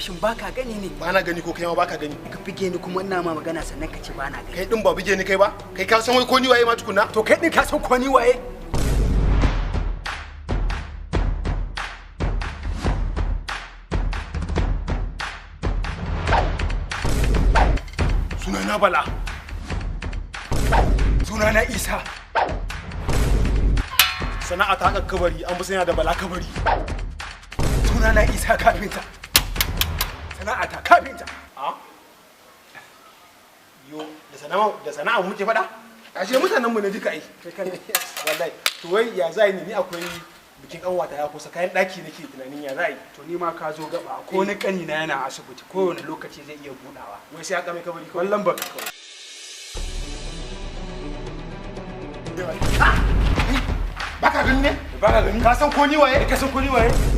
Shin baka gani ne? Ba na gani ko kai ma baka gani? Ka bige ni kuma ina ma magana sannan ka ce ba na gani. Kai din ba bige ni kai ba? Kai ka san wai ko ni waye ma tukunna? To kai din ka san ko ni waye? Sunana Bala. Sunana Isa. Sana'a ta haka kabari an fi sanya da Bala kabari. Sunana Isa kafinta. Sana'a ta kafinta. A? Yo, da sana'a muke faɗa? Ashe mutanen mu ne duka ai. Wallahi, to wai ya za ni akwai bikin kanwata ya kusa, kayan ɗaki nake tunanin ya za yi. To ni ma ka zo gaba, ko ni kani na yana asibiti, kowane lokaci zai iya budawa. Wai sai aka mai kabari kawai. Wallan baka kawai. Baka gani ne? Baka gani? Ka san ko ni waye? Ka san ko ni waye?